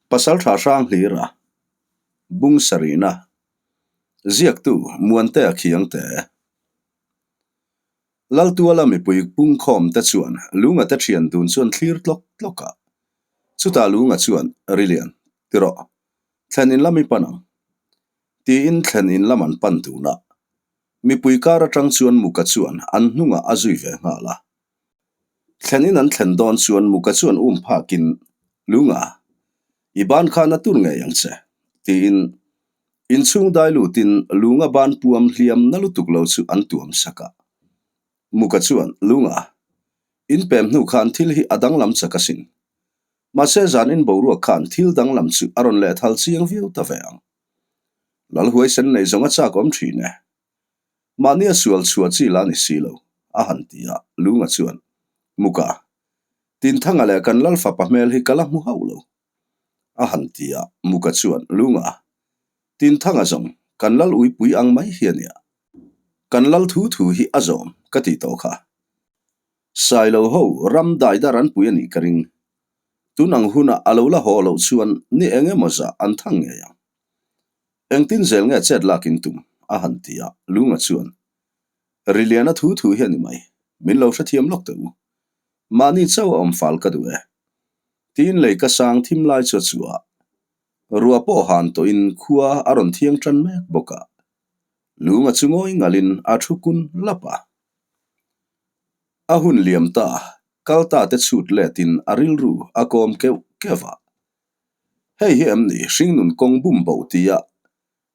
Pasaltha Hranghlira, Bung Sarihna, Ziaktu Muantea Khiangte. Laltuala mipui pungkhawm te chuan Lunga te thian dun chuan thlir tlawk tlawk a. Chutah Lunga chuan, Rilian, ti rawh. Thlen in lam i pan ang. Tiin thlen in lam an pan dun a. Mipui kar atang chuan Muka chuan an hnungah a zui ve nghal a. Thlen in an thlen dawn chuan Muka chuan um phakin, Lunga, i ban khan a tur ngei ang che, tiin inchhung dai lutin Lunga ban puam hliam na lutuk lo chu an tuam sak a. Muka chuan, Lunga, in pem hnu khan thil hi a danglam chak asin. Mahse zan in boruak khan thil danglam chu a rawn lehthal chiang viau ta ve ang. Lal huaisen nei zawng a chak awm thin e. Mahnia sual chhuah chi la ni si lo, a han ti a, Lunga chuan, Muka, Tinthanga leh kan Lal fapa hmel hi ka la hmu hauh lo, a han ti a, Muka chuan, Lunga, Tinthanga zawng kan Lal uipui ang mai hi a nia. Kan Lal thu thu hi a zawm ka ti tawh kha. Sailo ho ram daidar an pui a nih ka ring. Tun ang hunah a lo la haw loh chuan ni eng emaw zah an thang ngei ang. Engtin zel nge chet lak in tum? a han ti a, Lunga chuan, Riliana thu thu hi a ni mai, min lo hrethiam lawk teh u. Mahni chauh a awm fal ka duh e. Tiin lei ka sang thim lai chu a chhuah a, ruah pawh han tawhin khua a rawn thiang tan mek bawk a. Lunga chu ngawi ngalhin a thu kun lap a. A hun liam ta, kal ta te chhut letin a rilru a kawm keuh keuh a. Hei hi em ni hringnun kawng bum bo tia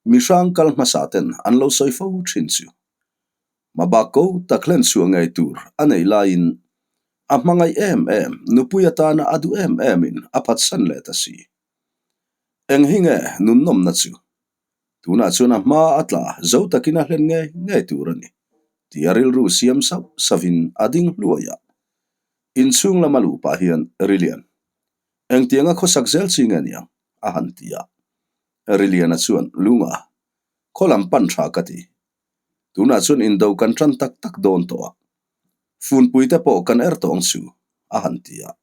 mi hrang kal hmasa ten an lo sawi fo thin chu. Mabak ko tak hlen chhuah ngei tur a nei laiin a hmangaih em em nupui atana a duh em emin a phatsan leh ta si. Eng hi nge nunnawmna chu? Tunah chuan a hma a tla zo takin a hlen ngei ngei tur a ni tia rilru siam sauh sauhin a ding hluai a. Inchhung lama luh pah hian Rilian Engtianga khawsak zel chi nge niang? a han ti a. Riliana chuan, Lunga, khaw lam pan tha ka ti. Tunah chuan indo kan tan tak tak dawn tawh a. Funpui te pawh kan er tawh ang chu, a han ti a.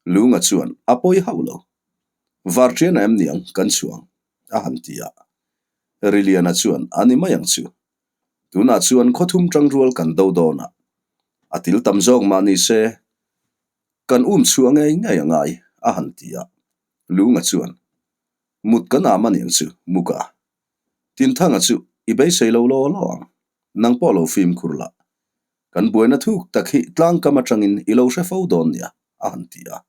Lunga chuan, A pawi hauh lo. Varṭiana em niang kan chhuang, a han ti a. Riliana chuan, A ni mai ang chu. Tunah chuan khawthum ṭangrual kan do dawn a. A til tam zawk mah ni se, Kan um chhuah ngei ngei a ngai, a han ti a. Lunga chuan, Mut kan am a niang chu, Muka. Tinthanga chu i beisei lo law law ang. Nang pawh lo fimkhur la. Kan buaina thuk tak hi tlangkam atangin i lo hre fo dawn nia, a han ti a.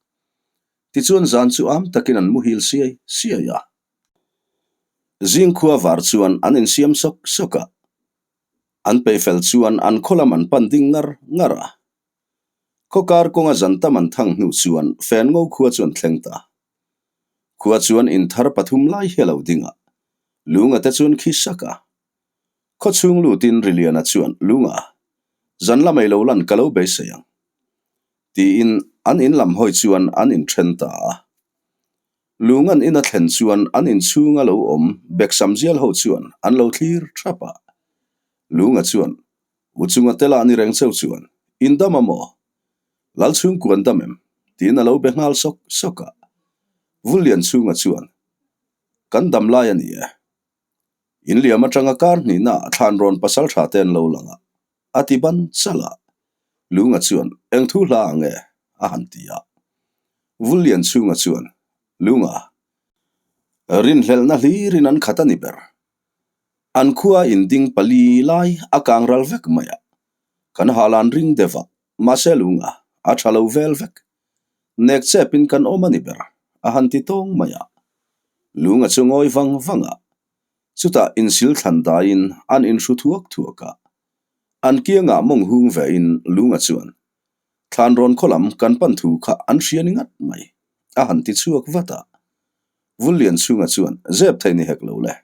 Tichuan zan chu am takin an muhil siai siai a. Zingkhua var chuan an insiam sawk sawk a. An peihfel chuan an khaw lam an pan ding ngar ngar a. Khawkar kawnga zan tam an thang hnu chuan Fengo khua chu an thleng ta. Khua chuan in thar pathum lai hi a lo ding a, Lunga te chuan khi sak a. Khaw chhung lutin Riliana chuan, Lunga, zan lamei lo lan ka lo beisei ang. Tiin an in lam hawi chuan an inthen ta a. Lungan in a thlen chuan an inchhunga lo awm Beksam zial ho chuan an lo thlir thap a. Lunga chuan, U chunga tela ni reng cheu chuan, In dam a maw? Lal chhungkuan dam em? tiin a lo be nghal sawk sawk a. Vullian chhunga chuan, Kan dam lai a ni e. In liam atanga kar hnihna thlan rawn pasal tha te an lo lang a, a ti ban chalh a. Lunga chuan, Eng thu hla ang e? a han ti a. Vullian chhunga chuan, Lunga, rinhlelhna hlirin an khat a ni ber. An khua inding pali lai a kang ral vek mai a, kan halan ring deuh a, mahse lunga a tha lo vel vek. Nek chepin kan awm a ni ber, a han ti tawng mai a. Lunga chu ngawi vang vang a, chutah insil thlan daiin an inhru thuak thuak a. An kiangah mawng hung vein Lunga chuan, Thlan rawn khaw lam kan pan thu kha an hria ni ngat mai, a han ti chhuak vat a. Vullian chhunga chuan zep thei ni hek lo le.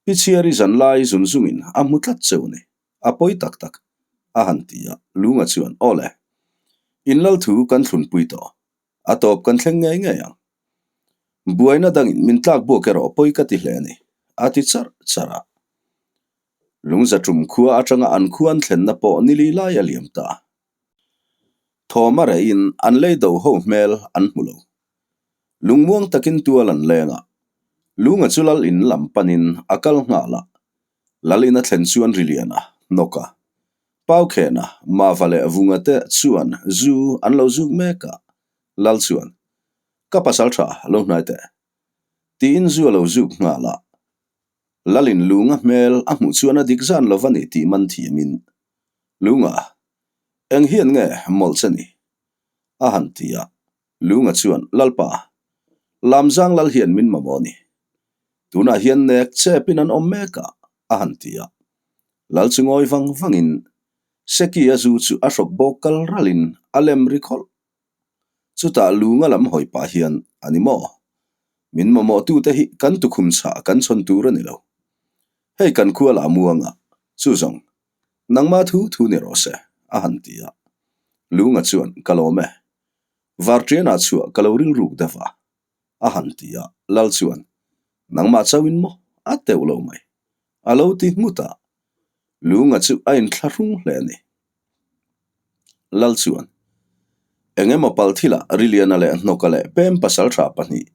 Pi Chhiari zan lai zun zungin a hmu tlat cheu ni, a pawi tak tak, a han ti a, Lunga chuan, Aw le, in lal thu kan thlunpui tawh, a tawp kan thleng ngei ngei ang. Buaina dangin min tlak buak erawh pawi ka ti hle a ni, a ti charh charh a. Lungza tum khua atanga an khua an thlenna pawh nili lai a liam ta. Thawm a reihin an lei do ho hmel an hmu lo. Lungmuang takin tual an leng a, Lunga chu lal in lam panin a kal nghal a, lal in a thlen chuan Riliana, Hnawka, Paukhena, Mava leh Vunga te chuan zu an lo zuk mek a, lal chuan, Ka pasal tha lo hnai teh. Tiin zu a lo zuk nghal a, Lalin Lunga hmel a hmuh chuan a dik zan lo va ni tih man thiamin, Lunga, eng hian nge mawlh che ni? a han ti a, Lunga chuan, Lalpa, Lamzang lal hian min mamawh ni. Tunah hian nek chepin an awm mek a, a han ti a. Lal chu ngawi vang vangin, Seki a zu chu a hrawk bawk kal ralin a lem ri khawlh Chutah lunga lam hawi pah hian, A ni maw? Min mamawhtute hi kan tukhum chhah kan chhawn tur a ni lo. Hei kan khua lah muanga, chu zawng, nangmah thu thu ni rawh se, a han ti a. Lunga chuan, Ka lawm e. Varṭianah chhuah ka lo rilruk deuh a, a han ti a. Lal chuan, Nangmah chauhin maw? A teuh lo mai. A lo ti nghut a. Lunga chu a inthlahrung hle a ni. Lal chuan, Eng emaw pal thilah Riliana leh Hnawka leh Pem pasaltha pahnih,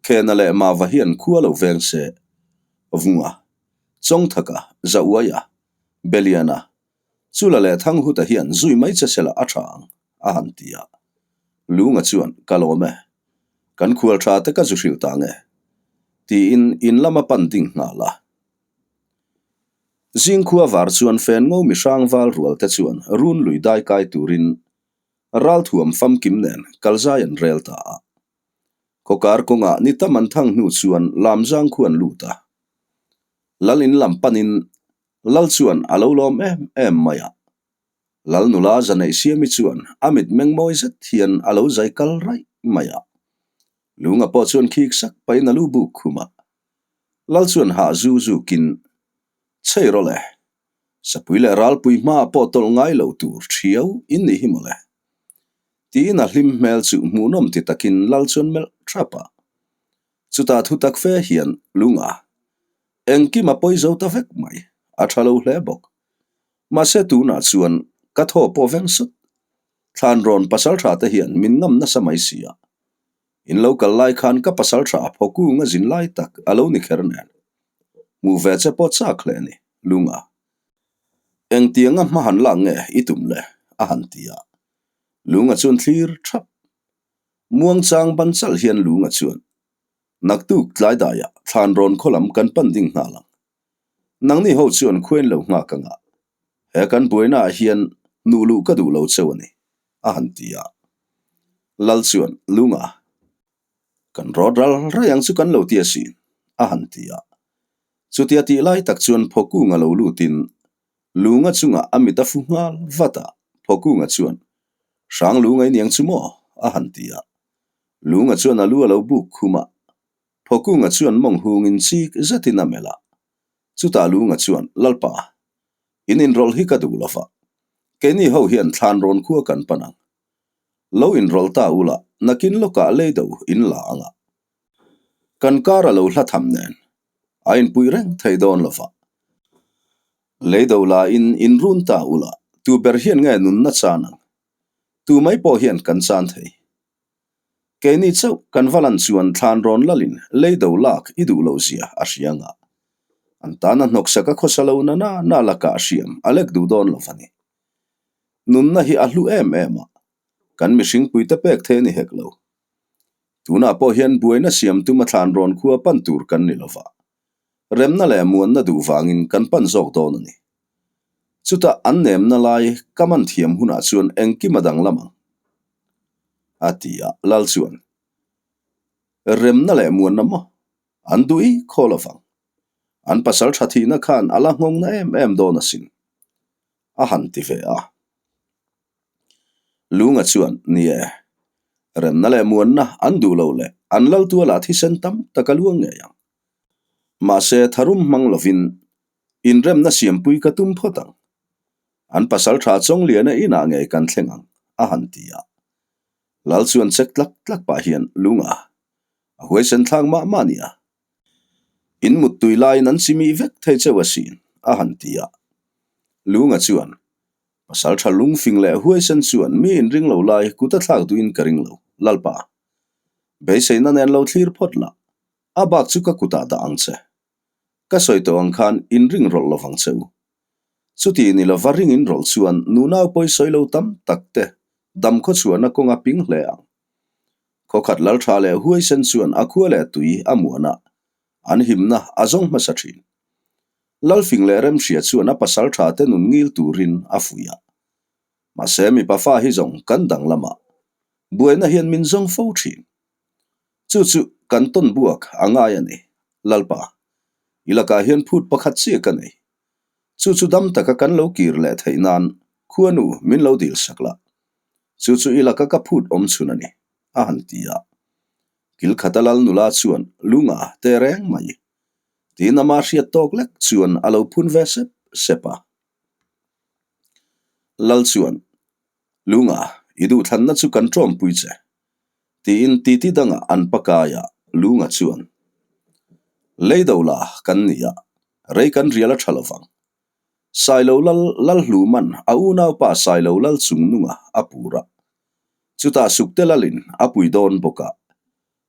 Khena leh Mava hian khua lo veng se, Vunga, Chawngthaka, Zauaia, Beliana, Chula leh Thanghuta hian zui mai che sela a tha ang, a han ti a. Lunga chuan, Ka lawm e. Kan khual tha te ka zu hrilh ta nge? Tiin in lama pan ding nghal a. Zingkhua var chuan fen ngo mi hrang val rual te chuan run lui dai kai turin ralthuam famkim nen kalzai an rel ta a. Khawkar kawngah ni tam an thang hnu chuan lamzang khu an lut a. Lal in lam panin Lal chuan a lo lawm em em mai a. Lal nula Zaneihsiami chuan a mit meng mawi zet hian a lo zai kal raih mai a. Lunga pawh chuan khik sak pahin a lu buk khum a. Lal chuan hah zu zukin, Chhei rawh le, sapui leh ralpui hmaah pawh tawlh ngai lo tur thiau in nih hi mawle. Tiin a hlim hmel chu hmuhnawm ti takin Lal chuan melh thap a. Chutah thu tak fe hian Lunga, Engkim a pawi zo ta vek mai, a tha lo hle bawk. Mahse tunah chuan ka thaw pawh veng sut. Thlanrawn pasal tha te hian min ngam nasa mai si a. In lo kal lai khan ka pasal tha phawkung a zin lai tak a lo ni kher nen. Hmuh ve che pawh chak hle a ni, Lunga. Engtianga hma han lak nge i tum le? a han ti a. Lunga chuan thlir thap. Muangchang ban chalh hian Lunga chuan, Naktuk tlai daiah Thlanrawn khaw lam kan pan ding nghal ang. Nangni ho chuan khuain lo nghak anga he kan buainaah hian hnuh luh ka duh lo cheu a ni, a han ti a. Lal chuan, Lunga, kan rawt ral rai ang chu kan lo ti asin, a han ti a. Chutia tih lai tak chuan Phawkunga lo lutin Lunga chungah a mit a fu nghal vat a, Phawkunga chuan, Hrang Lunga i niang chu maw? a han ti a. Lunga chuan a lu a lo buk khum a, Phawkunga chuan mawng hungin chik zetin a melh a. Chutah Lunga chuan, Lalpa, in inrawlh hi ka duh lo va. Keini ho hian thlan rawn khua kan pan ang. Lo inrawlh ta ula, nakin lawkah lei do in la ang a. Kan kar a lo hla tham nen, a inpuih reng thei dawn lo va. Lei do la in inrun ta ula, tu ber hian nge nunna chan ang? Tu mai pawh hian kan chan thei. Keini chauh kan va lan chuan thlan rawn lalin lei do lak i duh loh zia a hria ngah. An tana hnawksak a khawsa lo na na na lakah hriam a lek duh dawn lo va ni. Nunna hi a hlu em em a, kan mihringpuite pek thei a ni hek lo. Tunah pawh hian buaina siam tuma thlan rawn khua pan tur kan ni lo va, remna leh muanna duh vangin kan pan zawk dawn a ni. Chutah an nemna lai ka man thiam hunah chuan engkim a danglam ang. A ti a, Lal chuan, Remna leh muanna maw? An duh i khaw lo vang. An pasal tha thihna khan a la nghawng na em em dawn asin. A han ti ve a. Lunga chuan, Ni e, remna leh muanna an duh lo leh an lal tualah thisen tam tak a luang ngei ang. Mahse, tharum hmang lovin inremna siampui ka tum phawt ang. An pasal tha Chawngliana inah ngei kan thleng ang, a han ti a. Lal chuan chek tlak tlak pah hian lunga a huaisen thlak mah mah nia. In muttui laiin an chimih vek thei cheu asin, a han ti a. Lunga chuan, Pasal tha lungfing leh huaisen chuan mi inring lo lai kut a thlak duhin ka ring lo, Lalpa. Beiseina nen lo thlir phawt la, a bak chu ka kutah dah ang che. Ka sawi tawh ang khan inring rawlh lovang che u. Chuti ni lova ring in rawlh chuan nunau pawi sawi lo tam tak te dam khaw chhuahna kawng a ping hle ang. Khaw khat lal tha leh huaisen chuan a khua leh tui a muan a, an himna a zawng hmasa thin. Lalfing leh Remhria chuan a pasal tha te nun ngil turin a fuih a. Mahse mipa fa hi zawng kan danglam a, buaina hian min zawng fo thin. Chu chu kan tawn buak a ngai a ni. Lalpa, i lakah hian phut pakhat chiah ka nei. Chu chu dam taka kan lo kir leh theih nan khuanu min lo dil sak la. Chu chu i laka ka phut awm chhun a ni, a han ti a. Kil khata lal nula chuan lunga te reng mai. Tiin ama hriat tawk lek chuan a lo phun ve sep sep a. Lal chuan, Lunga, i duhthlanna chu kan ṭawmpui che. Tiin titi dangah an pakai a, Lunga chuan, Lei do la kan ni a, rei kan rial a ṭha lovang. Sailo lal Lalhluman a unaupa Sailo lal chungnunga a pur a. Chutah Sukte lalin a pui dawn bawk a,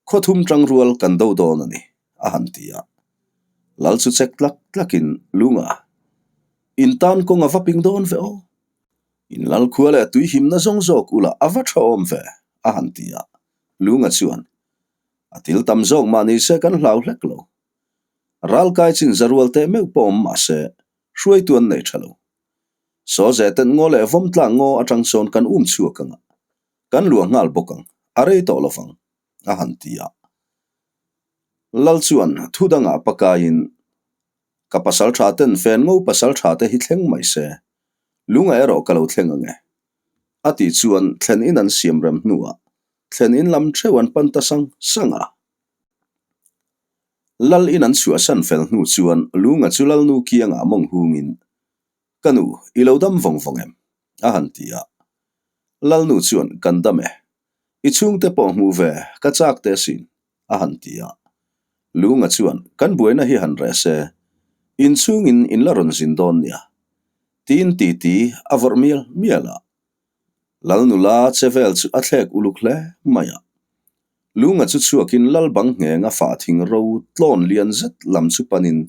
khaw thum ṭangrual kan do dawn a ni, a han ti a. Lal chu chek tlak tlakin, Lunga, in tan kawng a va ping dawn ve aw. In lal khua leh tui himna zawng zawk ula a va tha awm ve, a han ti a. Lunga chuan, A til tam zawk mah ni se kan hlau hlek lo. Ralkai chin za rual teh meuh pawh awm mah se, hruaitu an nei tha lo. Saw ze ten ngaw leh vawm tlang ngaw atang sawn kan um chhuak ang a, kan luah nghal bawk ang, a rei tawh lovang, a han ti a. Lal chuan thu dangah pakaiin, Ka pasal tha ten fen ngo pasal tha te hi thleng mai se, lunga erawh ka lo thleng ang e. A tih chuan thlen in an siam rem hnuah thlen in lam theuh an pan ta sang sang a. Lal in an chhuahsan fel hnu chuan Lunga chu Lalnu kiangah mawng hungin, Ka nu, i lo dam vawng vawng em? a han ti a. Lalnu chuan, Kan dam e. I chhungte pawh hmuh ve ka chak te asin, a han ti a. Lunga chuan, Kan buaina hi han reh se, inchhungin in la rawn zin dawn nia, tiin titi a vawrh mial mial a. Lal nula che vel chu a thlek uluk hle mai a. Lunga chu chhuakin lal bang ngheng a fah thing ro tlawn lian zet lam chu panin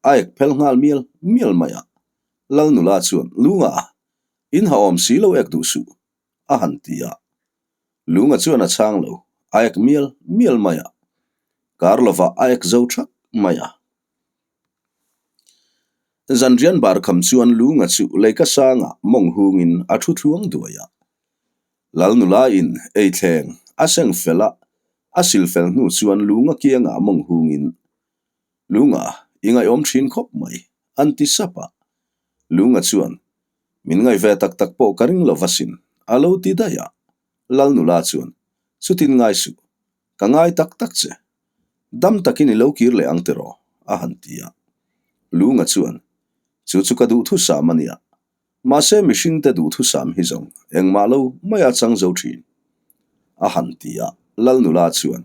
a ek phel nghal mial mial mai a. Lal nula chuan, Lunga, in ha awm si lo ek duh suh, a han ti a. Lunga chuan a chhang lo, a ek mial mial mai a. Kar lovah a ek zo thak mai a. Zanrian bar kham chuan Lunga chu leika sangah mawng hungin a thu thluang duai a. Lal nula in ei thleng a seng fel a, a sil fel hnu chuan Lunga kiangah mawng hungin, Lunga, i ngaihawm thin khawp mai, an ti sap a. Lunga chuan, Min ngaih ve tak tak pawh ka ring lo va sin, a lo ti daih a. Lal nula chuan, Chutin ngai suh, ka ngai tak tak che. Dam takin i lo kir leh ang tiraw? a han ti a. Lunga chuan, Chu chu ka duhthusam a nia. Mahse mihringte duhthusam hi zawng engmah lo maia chang zo thin, a han ti a. Lal nula chuan,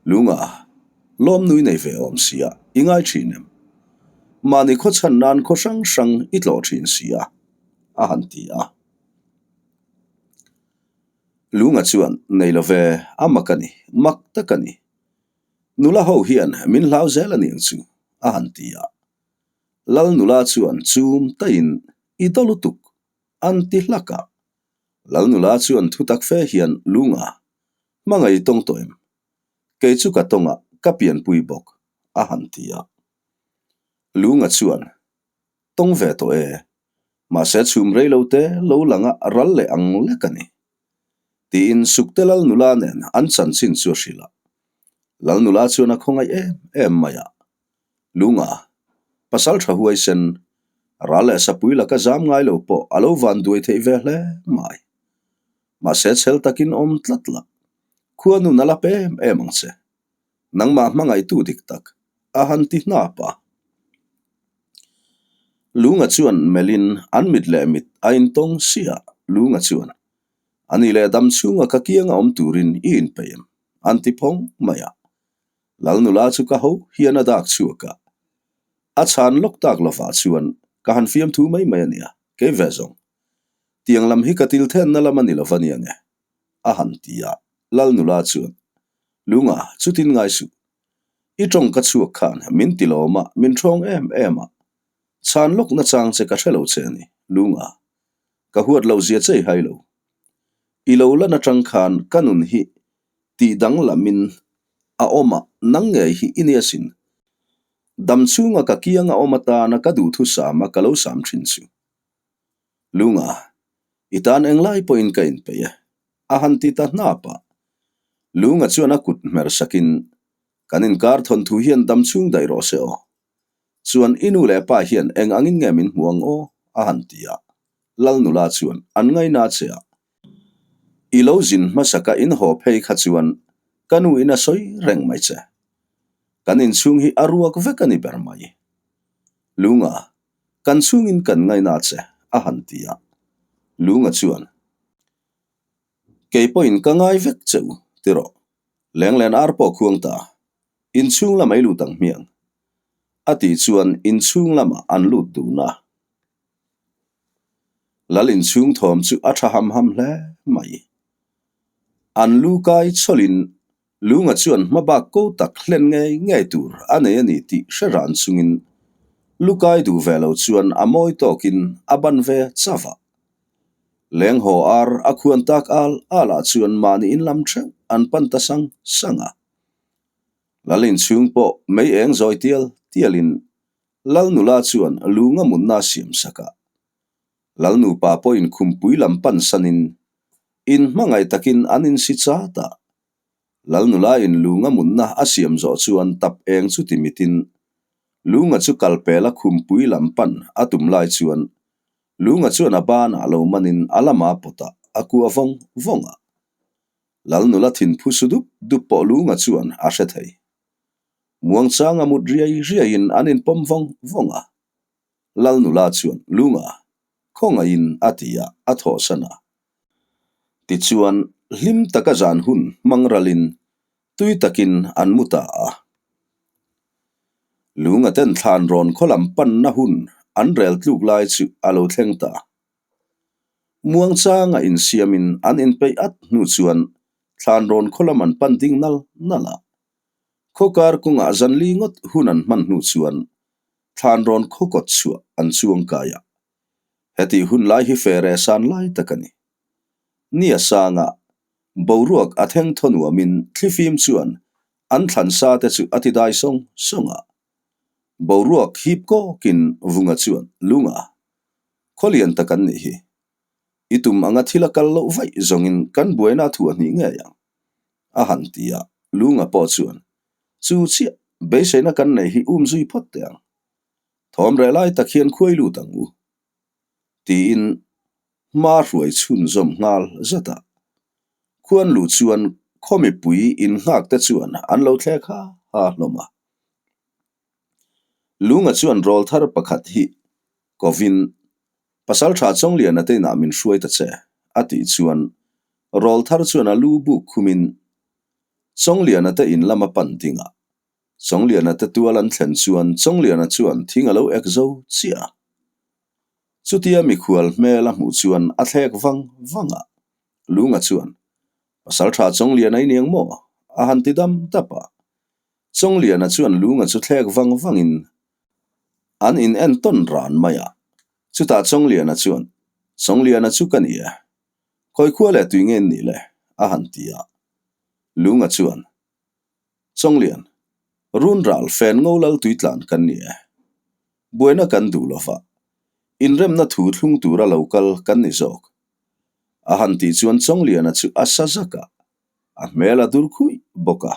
Lunga, lawm nui nei ve awm sia, i ngai thin em? Mahni khaw chhan nan khaw hrang hrang i tlawh thin sia, a han ti a. Lunga chuan, Nei lo ve, a mak a ni, mak tak a ni. Nula ho hian min hlau zel a niang chu, a han ti a. Lal nula chuan chum taiin, I daw lutuk, an ti hlak a. Lal nula chuan thutak fe hian, Lunga, hmangaih i tawng tawh em? Kei chu ka tawng a, ka pianpui bawk, a han ti a. Lunga chuan, Tawng ve tawh e. Mahse chhum rei lo te lo lang a ral leh ang lek a ni. Tiin Sukte Lal nula nen an chanchin chu a hrilh a. Lal nula chuan a khawngaih em em mai a. Lunga, pasal tha huaisen, ral leh sapui laka zam ngai lo pawh a lo van duai theih ve hle mai. Mahse chhel takin awm tlat la, khua nun a lap em em ang che. Nangmah hmangaihtu dik tak a han ti hnap a. Lunga chuan melhin an mit leh mit a intawng sia Lunga chuan, A ni leh dam chhunga ka kianga awm turin i inpeih em? an ti phawng mai a. Lal nula chu ka ho hian a dak chhuak a. A chhan lawk tak lovah chuan ka han fiamthu mai mai a nia, kei ve zawng. Tiang lam hi ka til thenna lam a ni lova nia nge? a han ti a. Lal nula chuan. Lunga, chutin ngai suh. I tawng ka chhuak khan min ti lawm a, min ṭhawng em em a. Chhan lawk nachang che ka hre lo che a ni, Lunga. Ka huat lo zia che i hai lo. I lo lan aṭang khan ka nun hi tih danglamin a awm a, nang ngei hi i nia sin. Dam chhunga ka kianga awm atana ka duhthusama ka lo sam thin chu. Lunga, i tan englai pawhin ka inpeih e, a han ti ta hnap a. Lunga chuan a kut hmer sakin, Kan inkar thawnthu hian dam chhung daih rawh se aw. Chuan i nu leh pa hian eng angin nge min hmu ang aw? a han ti a. Lal nula chuan an ngaina che a. I lo zin hmasaka in haw phei kha chuan ka nu in a sawi reng mai che. Kan inchhung hi a ruak vek a ni ber mai. Lunga, kan chhungin kan ngaina che, a han ti a. Lunga chuan, Kei pawhin ka ngai vek che u, ti rawh. Lenglen ar pawh khuang ta. Inchhung lamah i lut ang hmiang. A tih chuan inchhung lamah an lut dun a. Lal inchhung thawm chu a tha ham ham hle mai. An lu kai chawlhin Lunga chuan hmabak ko tak hlen ngei ngei tur a nei a ni tih hre ran chungin lu kai duh ve lo chuan a mawi tawkin a ban ve chauh a. Leng haw ar a khuan tak al al ah chuan mahni in lam theuh an pan ta sang sang a. Lal inchhung pawh mei eng zawi tial tialin Lal nula chuan lunga mutna a siam sak a. Lal nupa pawhin khumpui lam pan sanin in hmangaih takin an insi chat a. Lal nula in lunga mutna a siam zawh chuan tap eng chu ti mitin lunga chu kal pela khumpui lam pan a tum lai chuan lunga chuan a banah lo manin a lama pawtah a kua vawng vawng a. Lal nula thinphu su dup dup pawh lunga chuan a hre thei. Muangchanga mut riai riaiin an inpawm vawng vawng a. Lal nula chuan Lunga, khawngaihin a ti a, a thawhsan a. Tichuan, hlim taka zan hun hmang ralin tui takin an mu ta a. Lunga ten thlan rawn khaw lam panna hun an rel tluk lai chu a lo thleng ta. Muangchanga insiamin an inpeih at hnu chuan thlan rawn khaw lam an pan ding nal nal a. Khawkar kawngah zanli ngawt hun an hman hnu chuan thlan rawn khaw kawt chhuah an chuang kai a. Hetih hun lai hi fere san lai tak a ni. Ni a sanga boruak a theng thaw nuamin thlifim chuan an thlan sa te chu a ti dai sawng sawng a. Boruak hip kawkin Vunga chuan Lunga, khaw lian tak an nih hi. I tum anga thil a kal loh vaih zawngin kan buaina thu a hnih ngei ang. A han ti a, Lunga pawh chuan, Chu chiah, beiseina kan nei hi um zui phawt teh ang. Thawm reh lai tak hian khuai lut ang u. Tiin hma hruai chhunzawm nghal zat a. Khuan luh chuan khaw mipui innghak te chuan an lo thlek ha ha hlawm a. Lunga chuan rawl thar pakhat hi kovin Pasaltha Chawngliana te inah min hruai ta che a tih chuan rawl thar chuan a lu buk khumin Chawngliana te in lama pan ding a. Chawngliana te tual an thlen chuan Chawngliana chuan thing a lo ek zo chiah a. Chutia mikhual hmel a hmuh chuan a thlek vang vang a. Lunga chuan, Pasaltha Chawngliana i niang maw? a han ti dam dap a. Chawngliana chuan Lunga chu thlek vang vangin an in entawn ran mai a. Chutah Chawngliana chuan, Chawngliana chu ka ni e. Khawi khua leh tui nge in nih le? a han ti a. Lunga chuan, Chawnglian, run ral fen ngo lal tui tlan kan ni e. Buaina kan duh lo va, inremna thu thlung tura lo kal kan ni zawk. A han tih chuan Chawngliana chu a sa zak a, a hmel a dur khuih bawk a.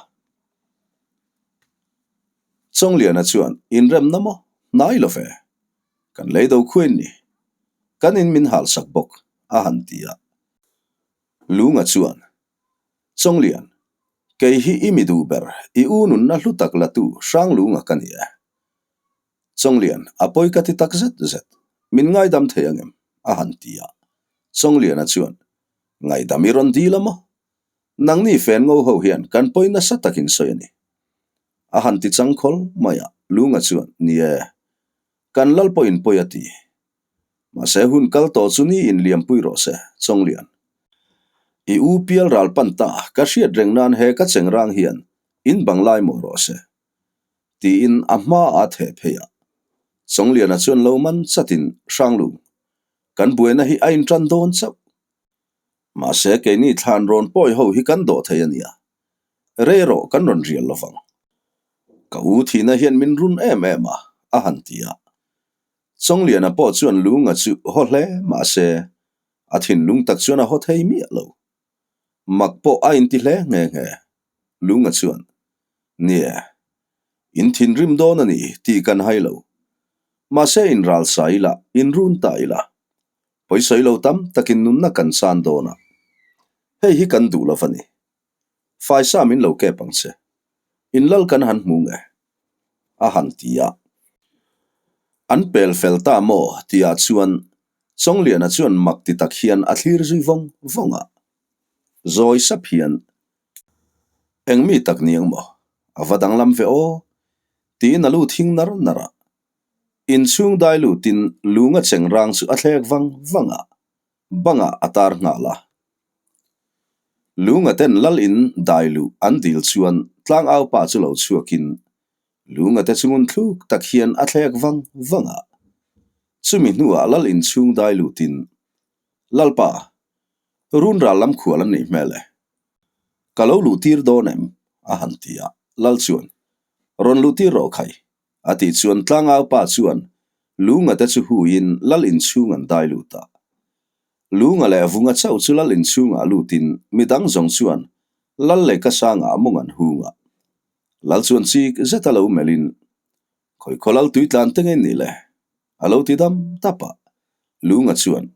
Chawngliana chuan, Inremna maw? Hnai lo ve. Kan lei do khuain ni. Kan in min halsak bawk, a han ti a. Lunga chuan, Chawnglian, kei hi i mi duh ber, i u nunna hlu tak la tu Hranglunga ka ni e. Chawnglian, a pawi ka ti tak zet zet, min ngaidam thei angem? a han ti a. Chawngliana chuan, Ngaidam i rawn dil a maw? Nangni fen ngo ho hian kan pawi nasa takin sawi a ni. A han ti chang khawl mai a, Lunga chuan, Ni e, kan lal pawhin pawi a ti. Mahse hun kal tawh chu ni in liampui rawh se, Chawnglian. I u pial ral pan ta ka hriat reng nan he ka cheng rang hian in bang lai maw rawh se. Tiin a hma a theh phei a. Chawngliana chuan lo man chatin Hranglung, kan buaina hi a intan dawn chauh. Mahse keini thlan rawn pawi ho hi kan dawh thei a nia. Rei erawh kan rawn rial lovang. Ka u thihna hian min run em em a, a han ti a. Chawngliana pawh chuan Lunga chu haw hle mahse a thinlung tak chuan a haw thei miah lo. Mak pawh a inti hle nghe nghe. Lunga chuan, Nie, in thinrim dawn a ni tih kan hai lo. Mahse in ral sa ila, in run ta ila. Pawisawi lo tam takin nunna kan chan dawn a. Hei hi kan duh lo va ni. Faisa min lo kep ang che. In lal kan han hmu nge? A han ti a. An pel fel ta maw? Tihah chuan Chawngliana chuan mak ti tak hian a thlir zui vawng vawng a. Zawi sap hian, Eng mi tak ni ang maw? A va danglam ve aw? Tiin a lu thing nar nar a. Inchhung dai lutin lunga cheng rang chu a thlek vang vang a. Bangah a tar nghal a. Lunga ten lal in dai luh an dil chuan tlangau pa chu lo chhuakin Lunga te chungun thluk tak hian a thlek vang vang a. Chumi hnuah lal in chhung dai lutin, Lalpa, run ral lam khual an nih hmel e. Ka lo luh tir dawn em? a han ti a. Lal chuan, Rawn luh tir rawh khai. A tih chuan tlangau pa chuan Lunga te chu huiin lal inchhung an dai lut a. Lunga leh Vunga chauh chu lal inchhungah lutin midang zawng chuan lal leh ka sangah mawng an hung a. Lal chuan chik zeta lo melhin, Khawi khaw lal tui tlan te ngei ni le? A lo ti dam dap a. Lunga chuan,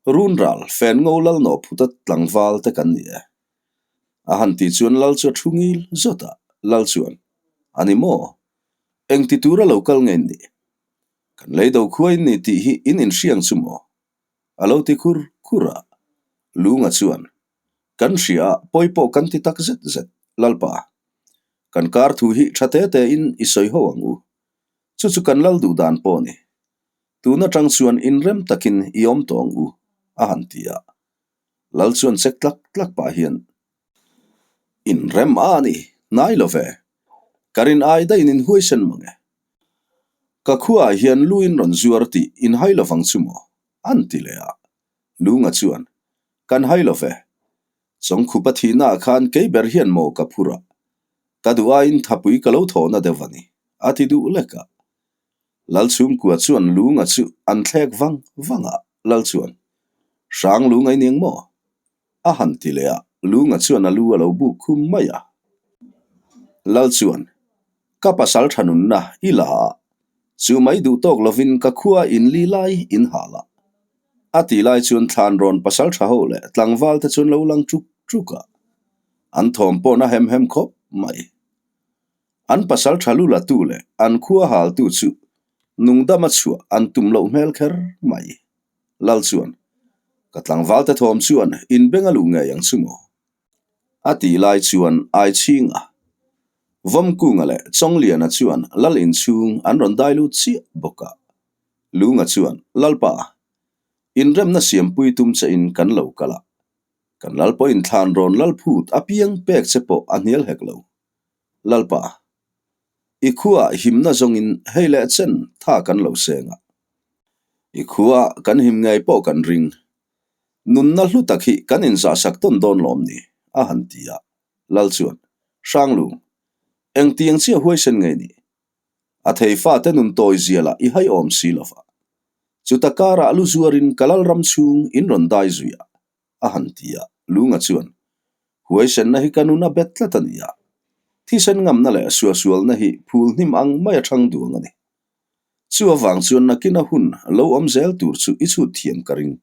Run ral, fen ngo lal nawh phuta tlangval te kan ni e. A han tih chuan lal chu a thu ngil zawt a, lal chuan, A ni maw? Eng ti tura lo kal nge in nih? Kan lei do khua in ni tih hi in inhriang chu maw? A lo ti khur khur a. Lunga chuan, Kan hria a, pawi pawh kan ti tak zet zet, Lalpa. Kan kar thu hi tha te te in i sawi ho ang u. Chu chu kan lal duh dan pawh a ni. Tun atang chuan inrem takin i awm tawh ang u, a han ti a. Lal chuan chek tlak tlak pah hian, Inrem a ni, hnai lo ve. Ka rin ai daih in huaisen mang e. Ka khuaah hian lu in rawn zuar tih in hai lo vang chu maw? an ti leh a. Lunga chuan, Kan hai lo ve. Chawngkhupa thihnaah khan kei ber hian maw ka phur a. Ka duh aiin thapui ka lo thawhna deuh a ni, a ti duh lek a. Lal chhungkua chuan Lunga chu an thlek vang vang a, Lal chuan, Hrang Lunga i ning maw? A han ti leh a, Lunga chuan a lu a lo buk khum mai a. Lal chuan, Ka pasal tha nunna i la a, chu mai duh tawk lovin ka khua in li lai in hal a. A ti lai chuan thlan rawn pasal tha ho leh tlangval te chuan lo lang ṭuk ṭuk a, an thawm paw'n a hem hem khawp mai. An pasal tha lu latu leh an khua haltu chu nungdama chhuah an tum loh hmel kher mai. Lal chuan, Ka tlangvalte thawm chuan inbeng a luh ngei ang chu maw? A tih lai chuan Aichhinga, Vawmkunga leh Chawngliana chuan Lal inchhung an rawn dai lut chiah bawk a. Lunga chuan, Lalpa, inremna siampui tum che in kan lo kal a. Kan lal pawhin thlan rawn lal phut apiang pek che pawh a hnial hek lo. Lalpa, i khuaah himna zawngin hei leh chen tha kan lo seng a. I khuaah kan him ngei pawh kan ring. Nunna hlu tak hi kan inzahsak tawn dawn lawm ni? a han ti a. Lal chuan, Hranglung, engtiang chiah huaisen ngei ni? A thei fate nun tawi zialah i hai awm si lova. Chuta karah lu zuarin ka lalram chhung in rawn dai zui a. a han ti a, Lunga chuan, Huaisenna hi ka nun a bet tlat a ni a, thisen ngamna leh suahsualna hi phul hnim ang mai a thang duang a ni. Chu avang chuan nakina hun lo awm zel tur chu i chhut thiam ka ring.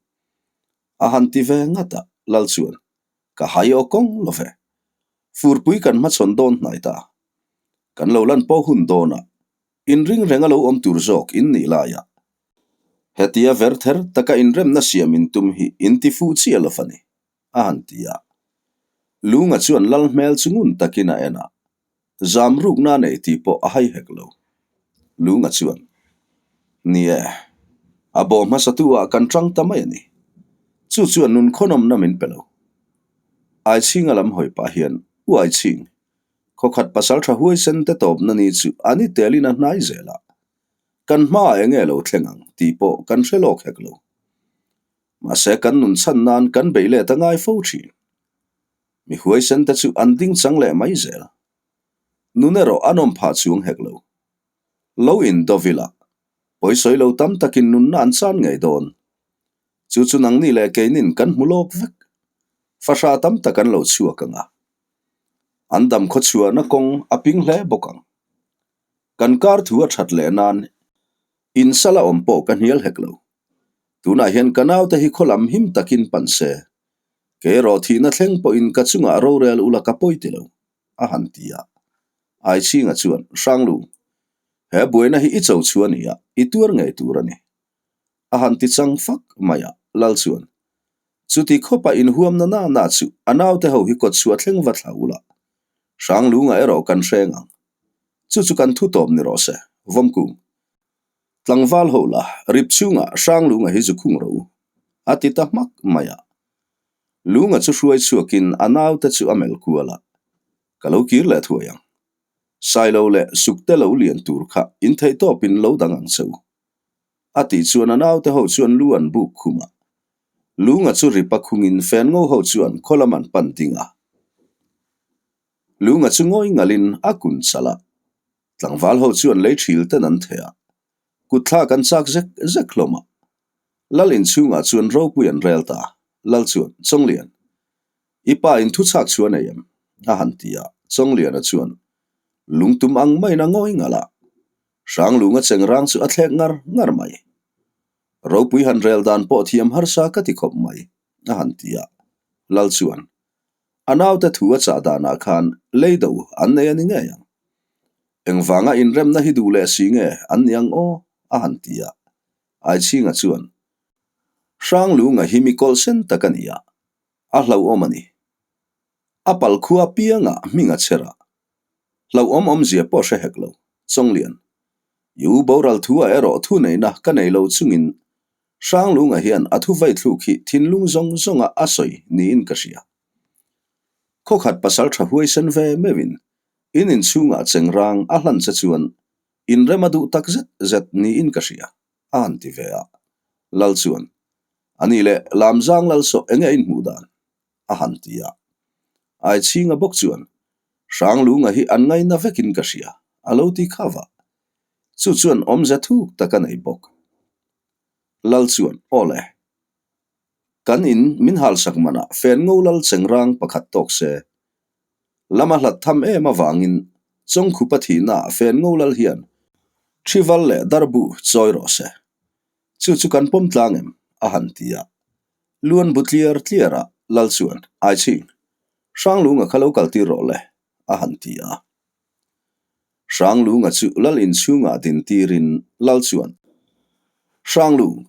A han ti ve ngat a, Lal chuan, Ka hai aw kawng lo ve. Furpui kan hmachhawn dawn hnai ta. Kan lo lan pawh hun dawnah Inring reng a lo awm tur zawk in nih laiah hetia ver ther taka inremna siam in tum hi in ti fuh chiah lo a ni, a han ti a. Lunga chuan lal hmel chu ngun takin a en a, zam rukna a nei tih pawh a hai hek lo. Lunga chuan, Ni e, a bawh hmasatu ah kan tang ta mai a ni. Chu chuan nun khawnawmna min pe lo. Aichhinga lam hawi pah hian, U Aichhing, khawkhat pasal tha huaisen te tawpna ni chu a ni telin a hnai zel a, kan hmaah eng nge lo thleng ang tih pawh kan hre lawk hek lo. Mahse kan nun chhan nan kan beih let a ngai fo thin. Mi huaisen te chu an ding chang leh mai zel. Nun erawh a nawm phah chuang hek lo. Lo in dawvil a, pawisawi lo tam takin nunna an chan ngei dawn. Chu chu nangni leh keinin kan hmu lawk vek. Fahra tam tak an lo chhuak ang a. An dam khawchhuahna kawng a ping hle bawk ang. Kan kar thu a that leh nan in sala awm pawh ka hnial hek lo. Tunah hian ka naute hi khawlam him takin pan se. Kei erawh thihna thleng pawhin ka chungah rorel ula ka pawi ti lo, a han ti a. Aichhinga chuan, Hranglu, he buaina hi i cho chu a ni a, i tuar ngei tur a ni. A han ti chang fak mai a, Lal chuan, Chuti khawpa inhuamna na na chu a naute ho hi kawtchhuah thleng va thla ula, Hranglunga erawh kan hreng ang. Chu chu kan thu tawp ni rawh se, Vawmkung. Tlangval ho la, rip chhungah Hranglunga hi zu khung rawh u, a ti ta hmak mai a. Lunga chu hruai chhuakin a naute chu a melh kual a, Ka lo kir leh thuai ang. Sailo leh sukte lo lian tur kha intheih tawpin lo dang ang che u. A tih chuan a naute ho chuan lu an buk khum a. Lunga chu rip a khungin fen ngo ho chuan khaw lam an pan ding a. Lunga chu ngawi ngalhin a kun chalh a. Tlangval ho chuan lei thil ten an theh a. Kut thlak an chak zek zek hlawm a. Lal inchhungah chuan ropui an rel ta. Lal chuan, Chawnglian, i pa in thu chhak chhuah nei em? a han ti a. Chawngliana chuan lungtum ang maiin a ngawi ngalh a. Hranglunga chengrang chu a thlek ngar ngar mai. Ropui han rel dan pawh thiam harsa ka ti khawp mai, a han ti a. Lal chuan, A naute thu a chah danah khan leido an nei a ni ngei ang. Engvanga inremna hi duh leh si nge an ni ang aw? a han ti a. Aichhinga chuan, Hranglunga hi mi kawlhsen tak a ni a, a hlauhawm a ni. A pal khua piangah hming a chher a, hlauhawm awmzia pawh hre hek lo. Chawnglian, I u boral thu ah erawh thu neihna ka nei lo chungin Hranglunga hian a thu vaithluk hi thinlung zawng zawnga a sawi niin ka hria. Khawkhat pasal tha huaisen ve meuhin in inchhungah chengrang a hlan che chuan inrem a duh tak zet zet niin ka hria, a han ti ve a. Lal chuan, A nih leh Lamzang lal sawh enge a inhmuh dan? a han ti a. Aichhinga bawk chuan, Hranglunga hi an ngaina vekin ka hria, a lo ti kha va. Chu chuan awmze thuk tak a nei bawk. Lal chuan, Aw le, kan in min halsak manah fen ngo lal chengrang pakhat tawk se. Lama hlat tham em avangin Chawngkhupa thihnaah fen ngo lal hian Thival leh Darbu chawi rawh se. Chu chu kan pawm tlang em? a han ti a. Luan bu tliar tliar a, Lal chuan, Aichhing, Hranglunga kha lo kal tir rawh le, a han ti a. Hranglunga chu Lal inchhungah din tirin Lal chuan, Hranglung,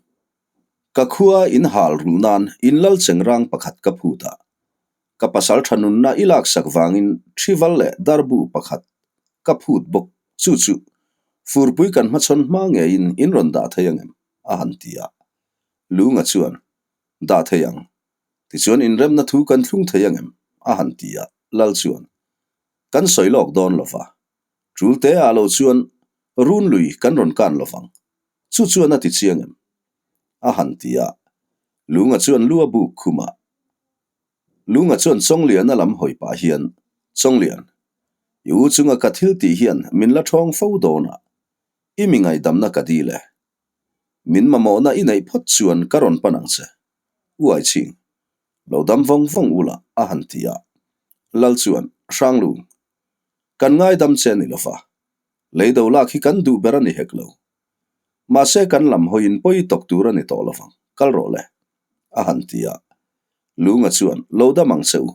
ka khua in hal rulh nan in Lal chengrang pakhat ka phut a, ka pasal tha nunna i laksak vangin Thival leh Darbu pakhat ka phut bawk, chu chu furpui kan hmachhawn hma ngeiin in rawn dah thei angem? a han ti a. Lunga chuan, Dah thei ang. Tichuan inremna thu kan thlung thei angem? a han ti a, Lal chuan, Kan sawi lawk dawn lo va. Tul te ah lo chuan run lui kan rawn kan lo vang. Chu chuan a ti chiang em? A han ti a, Lunga chuan lu a buk khum a. Lunga chuan Chawngliana lam hawi pah hian, Chawnglian, i u chunga ka thil tih hian min la thawng fo dawn a, i mi ngaihdamna ka dil e. Min mamawhna i neih phawt chuan ka rawn pan ang che. Uai chhing, lo dam vawng vawng ula a han ti a. Lal chuan, Hranglung, kan ngaidam che ni lova, leido lak hi kan duh ber a ni hek lo. Mahse kan lam hawiin pawi tawk tur a ni tawh lovang, kal rawh le, a han ti a. Lunga chuan, Lo dam ang che u.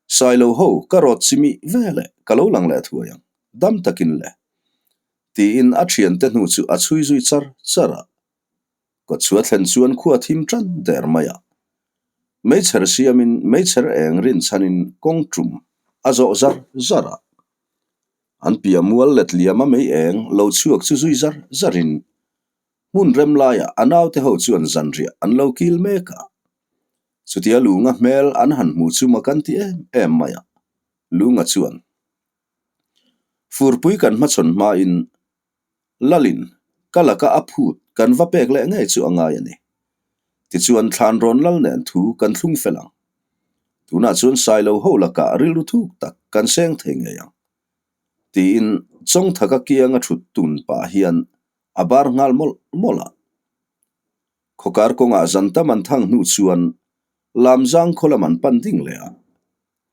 Sailo ho, ka rawt chimi ve leh ka lo lang leh thuai ang, dam takin le. Tiin a thiante hnu chu a chhui zui char char a. Kawtchhuah thlen chuan khua thim tan der mai a. Meichher siamin meichher eng rinchhanin kawng tum a zawh zar zar a. An piah mual let liama mei eng lo chhuak chu zui zar zarin hmun rem laiah a naute ho chuan zanriah an lo kil mek a. Chutia Lunga hmel an han hmu chu mak an ti em em mai a, Lunga chuan, Furpui kan hmachhawn hmain Lalin ka laka a phut kan va pek leh ngei chu a ngai a ni. Tichuan Thlanrawn Lal nen thu kan thlung fel ang. Tunah chuan Sailo ho lakah rilru thuk tak kan seng thei ngei ang. Tiin Chawngthaka kianga thut tun pah hian a bar nghal mawlh mawlh a. Khawkar kawngah zan tam an thang hnu chuan Lamzang khaw lam an pan ding leh a.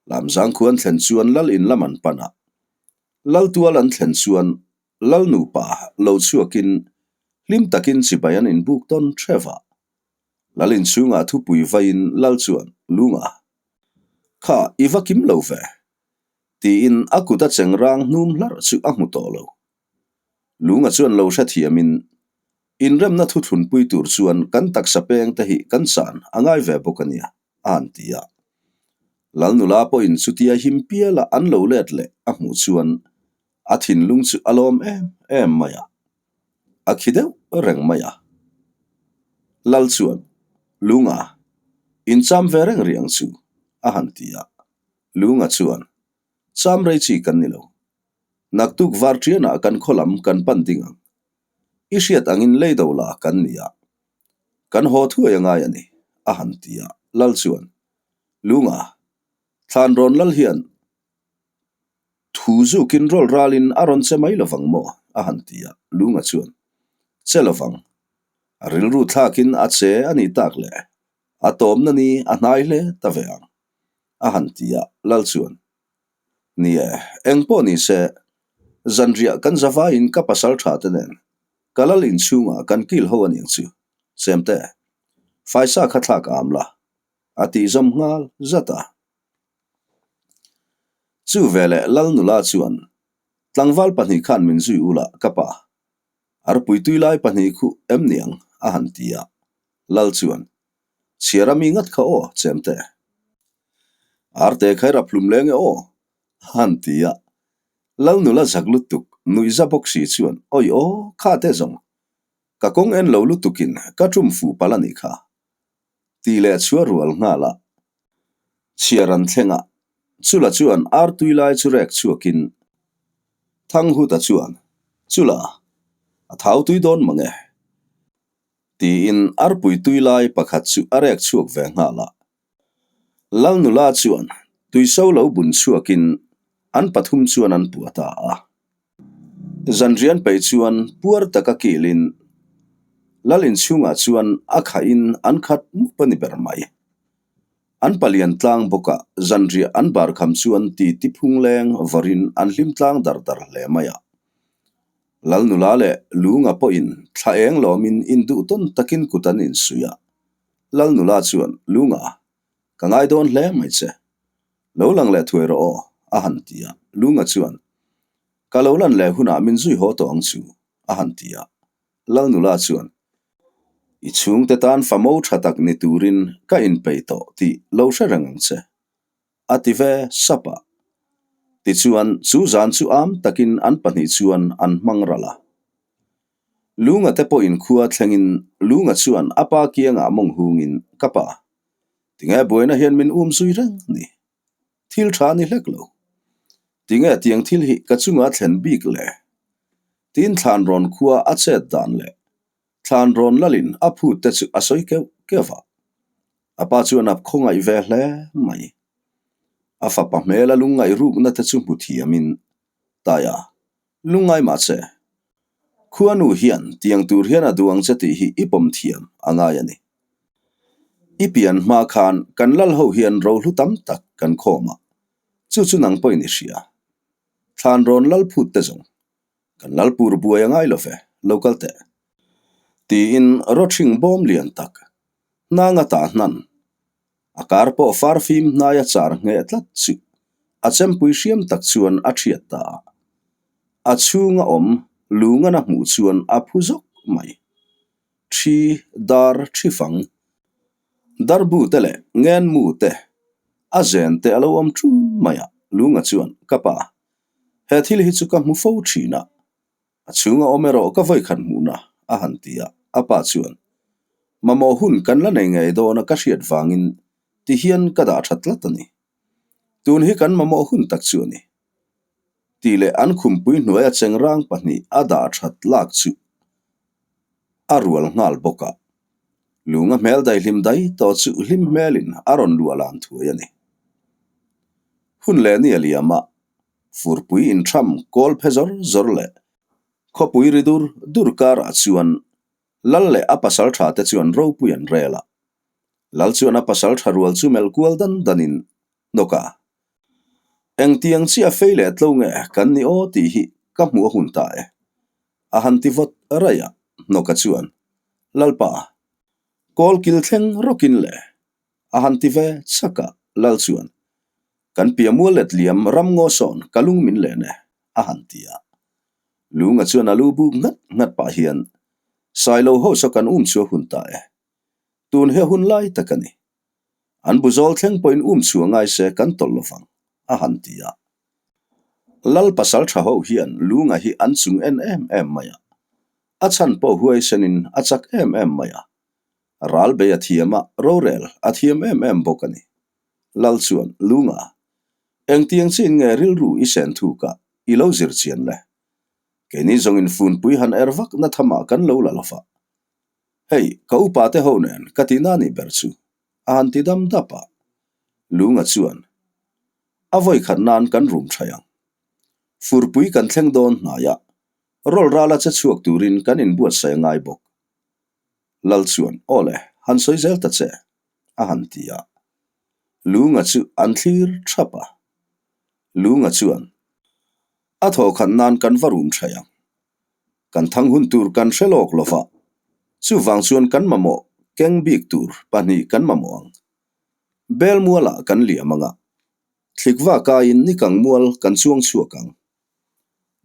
Lamzang khu an thlen chuan Lal in lam an pan a. Lal tual an thlen chuan Lal nupa lo chhuakin hlim takin chibai an inbuk tawn theuh a. Lal inchhungah thupui vaiin Lal chuan, Lunga, kha i va kim lo ve, tiin a kut a cheng rang hnum hlarh chu a hmu tawh lo. Lunga chuan lo hrethiamin, Inremna thuthlunpui tur chuan kan taksa peng te hi kan chan a ngai ve bawk a nia, a han ti a. Lal nula pawhin chutia him piala an lo let leh a hmuh chuan a thinlung chu a lawm em em mai a, a khi deuh reng mai a. Lal chuan, Lunga, incham ve reng rih ang chu, a han ti a. Lunga chuan, Cham rei chi kan ni lo. Naktuk varṭianah kan khaw lam kan pan ding ang. I hriat angin lei do la kan ni a, kan haw thuai a ngai a ni, a han ti a. Lal chuan, Lunga, thlan rawn lal hian thu zukin rawl ralin a rawn che mai lovang maw? a han ti a. Lunga chuan, Che lovang. A rilru thlakin a che a nih tak le, a tawmna ni a hnai hle ta ve ang, a han ti a. Lal chuan, Ni e, eng pawh ni se, zanriah kan za vaiin ka pasal tha te nen ka lal inchhungah kan kil ho a niang chu, Chemte, faisa kha thlak a am la, a tih zawm nghal zat a. Chu veleh lal nula chuan tlangval pahnih khan min zui ula ka pa, arpui tui lai pahnih khuh em niang a han ti a, lal chuan Chhiar a mi ngat kha aw, Chemte. Arte khai rap hlum leng e aw, a han ti a. Lal nula zak lutuk, nuihza bawk si chuan, Awi aw, kha te zawng. Ka kawng en lo lutukin ka tum fuh palh a nih kha. Tih leh chhuah rual nghal a. Chhiar an thleng a, chula chuan ar tui lai chu rek chhuakin Thanghuta chuan, Chula, a thau tui dawn mang e. Tiin arpui tui lai pakhat chu a rek chhuak ve nghal a. Lal nula chuan tuiso lo bun chhuakin an pathum chuan an puah ta a. Zanrian peih chuan puar taka kilin Lal inchhungah chuan a khahin an khat mup a ni ber mai. An palian tlang bawka zanriah an bar kham chuan titi phungleng vawrin an hlim tlang dar dar hle mai a. Lal nula leh Lunga pawhin thla eng lawmin induh tawn takin kut an insuih a. Lal nula chuan, Lunga, ka ngai dawn hle mai che. Lo lang leh thuai rawh aw, a han ti a. Lunga chuan, Ka lo lan leh hunah min zui haw tawh ang chu, a han ti a. Lal nula chuan, I chhungte tan famo tha tak ni turin ka inpeih tawh tih lo hre reng ang che. A ti ve sap a. Tichuan, chu zan chu am takin an pahnih chuan an hmang ral a. Lunga te pawhin khua thlengin Lunga chuan a pa kiangah mawng hungin, Ka pa, tinge buaina hian min um zui reng a ni? Thil tha a ni hlek lo. Tinge tiang thil hi ka chunga thlen bik le? Tiin Thlanrawn khua a chet dan leh Thlanrawn lalin a phut te chu a sawi keuh keuh a. A pa chuan a khawngaih ve hle mai. A fapa hmela lungngaih rukna te chu hmu thiamin, Taia, lungngai mah che. Khuanu hian tiang tur hian a duh ang che tih hi i pawm thiam a ngai a ni. I pian hma khan kan lal ho hian rohlu tam tak kan khawm a, chu chu nang pawhin i hria. Thlanrawn lal phut te zawng Kan lalpur buai a ngai lo ve, lo kal teh. Tiin rawthring bawm lian tak, hnanga tah hnan, a kar pawh far fim hnaia char ngheh tlat chu a chempui hriam tak chuan a thiat ta a. A chhunga awm lungan a hmuh chuan a phu zawk mai. Thi, dar, thi fang, darbu te leh ngenmu te, a zen te a lo awm ṭun mai a, lunga chuan, Ka pa, He thil hi chu ka hmu fo thin a, a chhunga awm erawh ka vawikhat hmuhna, a han ti a. A pa chuan, Mamawh hun kan la nei ngei dawn a ka hriat vangin. tihian ka dah tha tlat a ni. Tun hi kan mamawh hun tak chu a ni. Tih leh an khumpui hnuaia chengrang pahnih a dah that lak chu a rual nghal bawk a. Lunga hmel daihlim dai tawh chu hlim hmelin a rawn luah lan thuai a ni. Hun leh ni a liam a, furpui intham kawl phe zawr zawr leh khawpui ri dur dur karah chuan Lal leh a pasal tha te chuan ropui an rel a. Lal chuan a pasal tha rual chu melh kual dan danin hnawk a. Engtiang chiah fei leh tlo nge kan ni aw tih hi ka hmuh a hun ta e. A han ti vawt raih a, hnawka chuan, Lalpa, kawl kil thleng rawkin le. A han ti ve chak a, Lal chuan, Kan pia mual let liam ram ngaw sawn ka lung min len e, a han ti a. Lunga chuan a lu buk nghat nghat pah hian, Sailo ho saw kan um chu a hun ta e. Tun hi a hun lai tak a ni. An bu zawl thleng pawhin um chhuah ngai se kan tawlh lo vang, a han ti a. Lal pasal tha ho hian Lunga hi an chung en em em mai a. A chhan pawh huaisenin a chak em em mai a. Ral bei a thiam a, rorel a thiam em em bawk a ni. Lal chuan, Lunga, engtiang chin nge rilru i sen thuk a, i lo zir chian le? Keini zawngin funpui han er vak na thamah kan lo la lo va. Hei, ka upa te ho nen ka ti na nih ber chu, a han ti dam dap a. Lunga chuan, A vawi khat nan kan rum thaih ang. Furpui kan thleng dawn hnai a, rawl rala che chhuak turin kan inbuatsaih a ngai bawk. Lal chuan, Aw le, han sawi zel ta che, a han ti a. Lunga chu an thlir thap a. Lunga chuan, A thawhkhat nan kan va rum thaih ang. Kan thang hun tur kan hre lawk lo va, chuvang chuan kan mamawh keng bik tur pahnih kan mamawh ang. Bel mualah kan liam ang a, thlikva kaiin nikang mual kan chuang chhuak ang.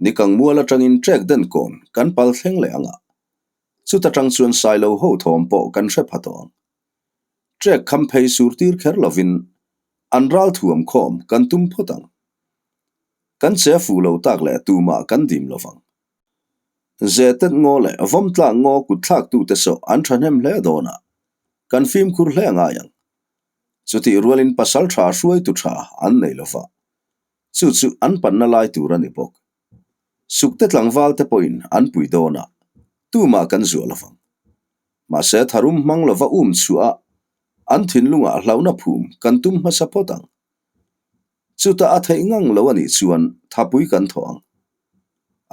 Nikang mual atangin trek den kawn kan pal thleng leh ang a, chuta tang chuan sailo ho thawm pawh kan hre pha tawh ang. Trek kham phei sur tir kher lovin an ral thuam khawm kan tum phawt ang. Kan che fuh lo tak leh tumah kan dim lo vang. Zetet ngaw leh vawmtlak ngaw kut thlaktute saw an thahnem hle dawn a, kan fimkhur hle ngai ang. Chutih rualin pasal tha hruaitu tha an nei lo va, chu chu an panna lai tur a ni bawk. Sukte tlangval te pawhin an pui dawn a, tumah kan zuah lo vang. Mahse tharum hmang lova um chhuah a, an thinlungah hlauhna phum kan tum hmasa phawt ang. Chutah a theih ngang lo a nih chuan thapui kan thawh ang.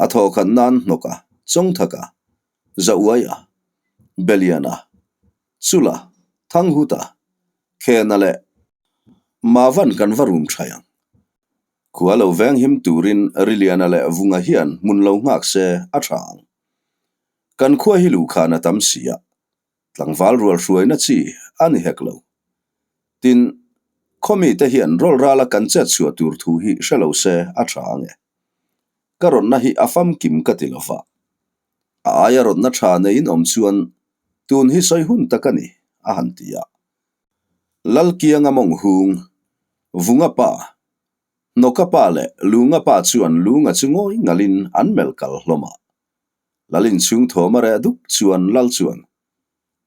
A thawh khat nan hnawk a, chawngthak a, zauai a, belian a, chul a, thanghut a, khena leh mavan kan va rum thaih ang. Khua lo veng him turin Riliana leh Vunga hian hmun lo nghak se a tha ang. Kan khua hi luhkhan a tam si a, Tlangval rual hruaina chi a ni hek lo. Tin, khawmite hian rawl rala kan chet chhuah tur thu hi hre lo se a tha ang e. Ka rawnna hi a famkim ka ti lo va. A aia rawnna tha neiin awm chuan tun hi sawi hun tak a ni, a han ti a. Lalkianga mawng hung, Vunga pa, Hnawka pa leh Lunga pa chuan Lunga chu ngawi ngalin an melh kal hlawm a. Lal inchhung thawm a reh duk chuan Lal chuan,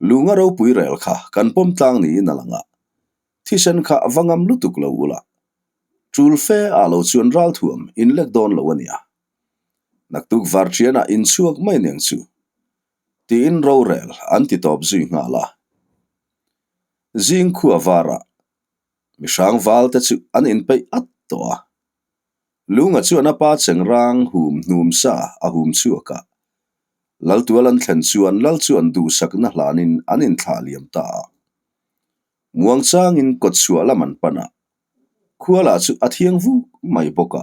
Lunga ropui rel kha kan pawm tlang niin a lang a, thisen kha va ngam lutuk lo ula, tul fe ah lo chuan ralthuam in lek dawn lo a nia. Naktuk varṭianah inchhuak mai aniang chu, tiin rorel an ti tawp zui nghal a. Zing khua varah mihrang val te chu an inpeih at tawh a. Lunga chuan a pa chengrang hum hnum sa a hum chhuak a. Laltual an thlen chuan Lal chuan duhsakna hlanin an inthlah liam ta a. Muangchangin kawtchhuah lam an pan a, khua lah chu a thiang vuk mai bawk a.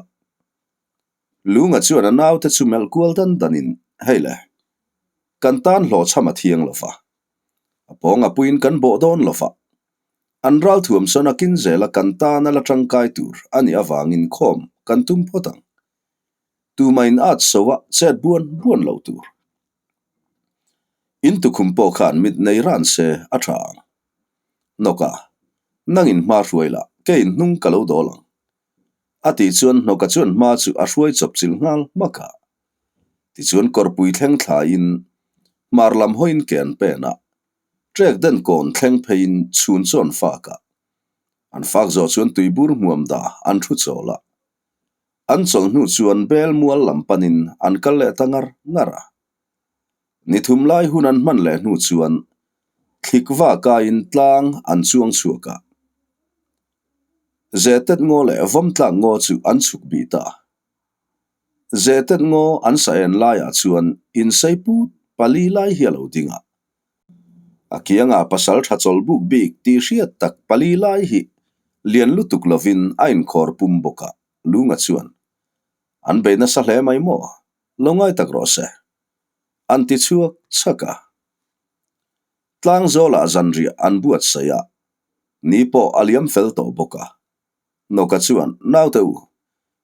Lunga chuan a naute chu melh kual dan danin, Hei le, kan tan hlawhchham a thiang lo va, a pawng a puiin kan bawh dawn lo va. An ralthuam sawn a kin zela kan tan a la tangkai tur a nih avangin khawm kan tum phawt ang. Tumain at so a chet buan buan lo tur. In tukhum pawh khan mit nei ran se a tha ang. Hnawka, nangin hma hruai la, keiin hnung ka lo dawl ang. A tih chuan Hnawka chuan hma chu a hruai chawp chilh nghal hmak a. Tichuan kawrpui thleng thlaiin hmar lam hawiin ke an pen a. Trek den kawn thleng pheiin chhun chuan fak a. An fak zawh chuan tuibur hmuam dah an thu chawl a. An chawlh hnu chuan bel mual lam panin an kal leh ta ngar ngar a. Ni thum lai hun an hman leh hnu chuan thlik va kaiin tlang an chuang chhuak a. Zetet ngaw leh vawmtlak ngaw chu an chhuk bih ta. Zetet ngaw an sa en laiah chuan insei put pali lai hi a lo ding a. A kiangah pasal tha chawl buk bik tih hriat tak pali lai hi lian lutuk lovin a inkhawr pum bawk a, Lunga chuan, An bei nasa hle mai maw? Lo ngai tak rawh se. An ti chhuak chhak a. Tlangzawlah zanriah an buatsaih a, ni pawh a liam fel tawh bawk a. Nawka chuan, Naute u,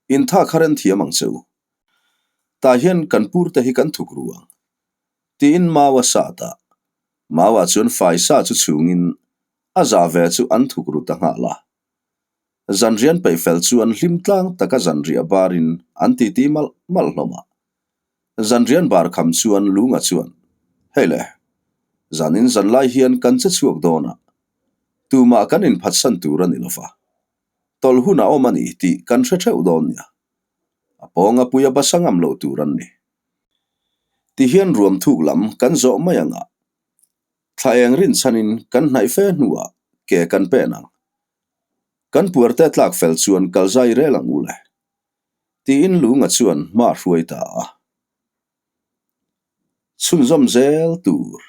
intha kha ren thiam ang che u. Tah hian kan purte hi kan thuk ru ang. Tiin Mau a sat a. Mau-ah chuan faisa chu chhungin a zah ve chu an thuk ru ta nghal a. Zanrian peih fel chuan hlim tlang taka zanriah barin an titi malh malh hlawm a. Zanrian bar kham chuan Lunga chuan, Hei le, zanin zanlai hian kan che chhuak dawn a, tumah kan inphatsan tur a ni lo va, tawlh hun a awm a ni tih kan hre theuh dawn nia. A pawnga puia basa ngam loh tur an ni. Ti hian ruam thuk lam kan zawh mai ang a, thla eng rinchhanin kan hnaih fe hnuah ke kan pen ang. Kan puarte tlak fel chuan kal zai rel ang u le. Tiin Lunga chuan hma a hruai ta a. Chhunzawm zel tur.